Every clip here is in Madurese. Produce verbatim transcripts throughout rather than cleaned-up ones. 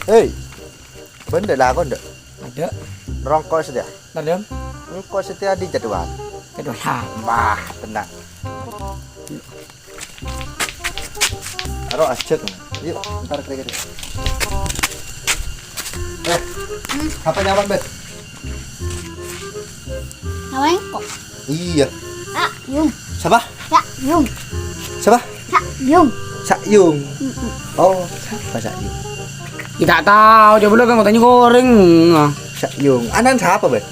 Hei, bâ'na lakon, Dâ'? Adâ'. Rongko satèya. Nalem. Rongko satèya di jadwal. Jadwal. Wah, tenang. Aro ajhât. Yuk, entar kere-kere. Eh, apa nyaman, Bet? Nyaman kok. Iya. Sa' Yung. Sapa? Sa' Yung. Sapa? Sa' Yung. Sa' Yung. Mm-mm. Oh, sapa Sa' Yung? Kita' tao, coba lu kan tanya goreng. Sa' Yung. Anan sapa, Bet?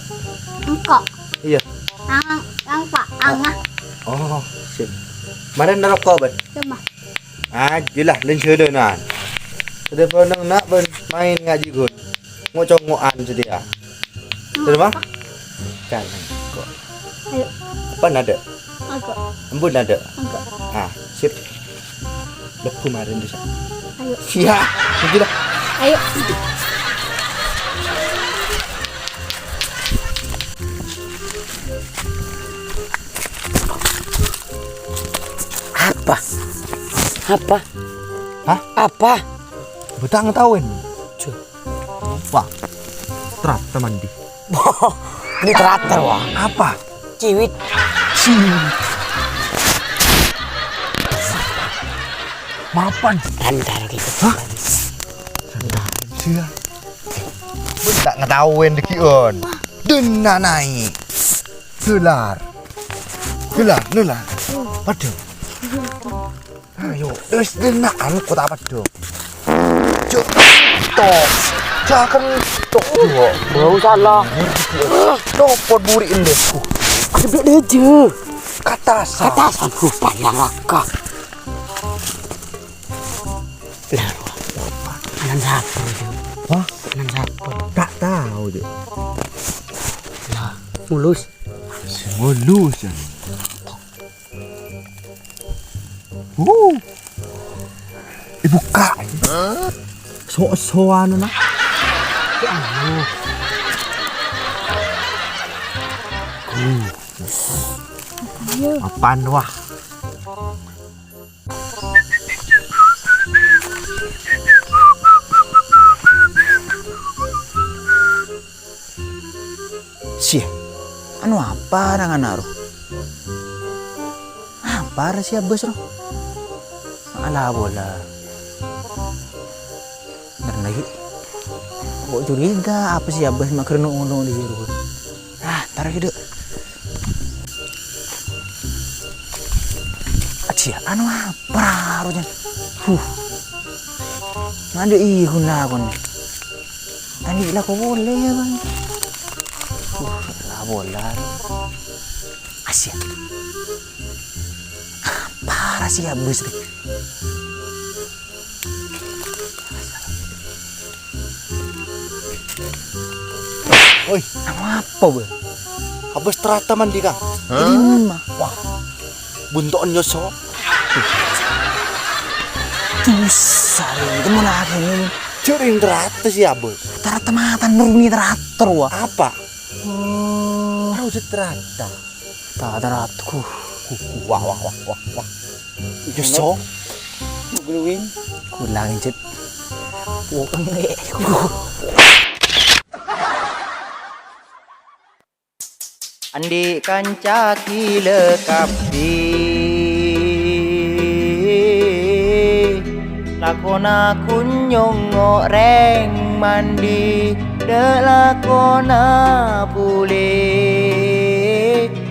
Engko'. Iya. Ang, ang pa, anga. Oh, sip. Maren naroko, Bân. Cuma. Ah, jelas, lèn sèdhâna. Sèdhâ ponang na', bân maèn ngajhi ghun. Ngo'-congo'an satèya. Terus, Bang? Kan, kok. Ayo. Apa nada? Agak. Embun nada? Agak. Ah, sip. Lebu maren, Desa. Ayo. Siap. Pergi dah. Ayo. Apa? Apa? Hah? Apa? Butang tahun. Cuk. Wah. Terat teman di. Ini terakhir, wah. Apa? Ciwit. Ciwit. Mapan. Tanda gitu. Hah? Sanda. Sia. Wis tak ngetahuin lagi on. Dena naik. Gelar. Gelar, gelar. Waduh. Ayo, wis dena'an kota Padang. Cuk, tok. Jangan tok, Cuk. Bau salah. Copot buri ini. Kata salah. Kata salah. Lah, anan sapa, Cuk? Hah? Anan sapa? Tak tahu, Cuk. Lah, mulus. Mulus, ya. Uh. Dibuka. So-soan, nah. Ya Allah. Uh. Apaan, wah? Sih, anu apa nang ana ro? Apa ra si Abas ro? Ala bola. Bener lagi. Kok curiga apa si Abas mak kerno ngono di ro? Ah, tar gitu. Aji, anu apa ro jan? Huh. Ngandek iya guna kon. Tadi lah kok boleh ya, Bang. Uh, lah bola. Asia. Parah sih Abas nih. Woi, anu apa, Bang? Abas terata mandi, Kang. Hah? Ini mah. Wah. Bunto'en nyoso. Dosa, Rin. Itu mau lagi, Rin. Jering terata sih, Abas. Terata mata nuruni terata, wah. Apa? Oh. Harus terata. Tadaraatku. Wah, wah, wah, wah, wah. Nyesok. Glowing. Kulang, Cit. Wong enggak. Andi' kanca gila kabbi. Lakona kunyong orèng mandi, dâ' lakona bulè.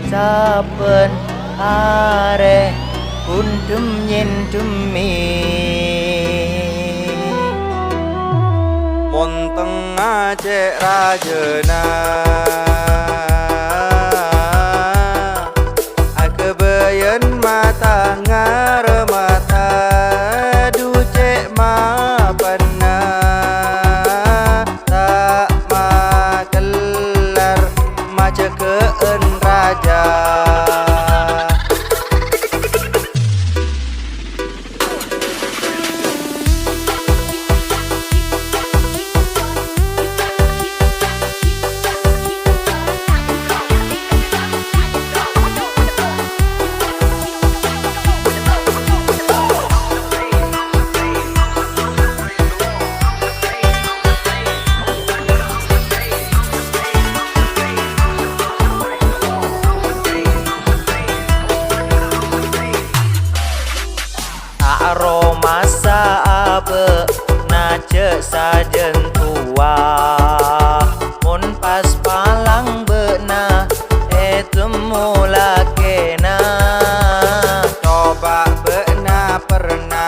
Sabbhân arè kundhem nyèndhemmè. Mon tengnga cè' rajâna. Aghâbâyân mata ngarmata, ducè' mapanna. Ta' makellar majâgâ'ân rajâ. Bâ'na jhâ' sajân towa, mon pas palang bâ'na ètemmo lakèna. Coba bâ'na perna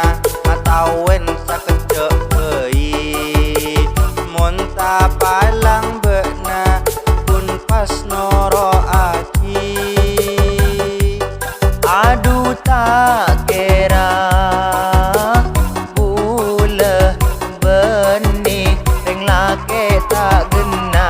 atawen sakejjhâ' bhâi, mon ta' palang bâ'na ghun pas noro'aghi. Adu, ta' kèra bulâ bânnè rèng lakè' ta' ghenna.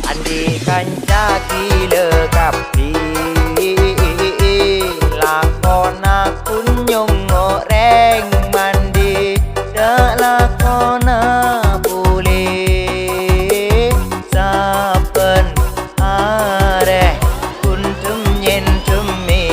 Andi' kanca ghilâ kabbhi, lakona kunyong orèng mandi, dâ' lakona polè sabbhân arè. Kundhem nyendhemmi.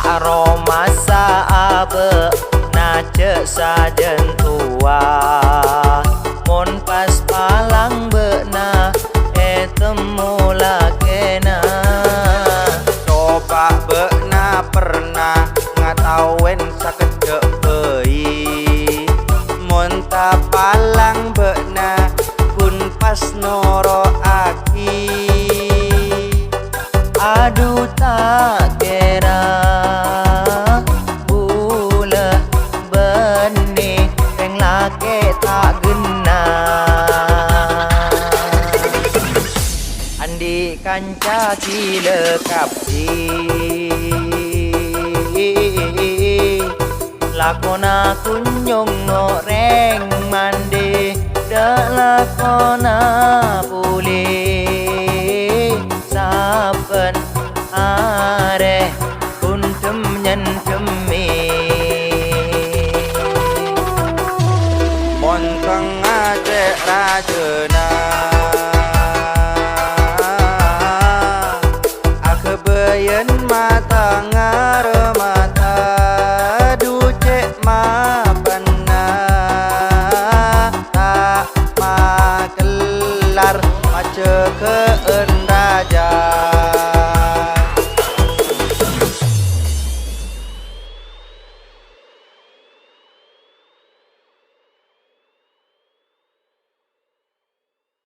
Aromasa abâ'na jhâ' sajân towa, mon pas palang bâ'na ètemmo lakèna. Coba bâ'na perna ngataowèn sakejjhâ' bhâi, mon ta' palang bâ'na ghun pas noro'aghi. Adu, ta' kèra bulâ bânnè rèng lakè' ta' ghenna. Andi' kanca ghilâ kabbhi, lakona kunyong orèng mandi, dâ' lakona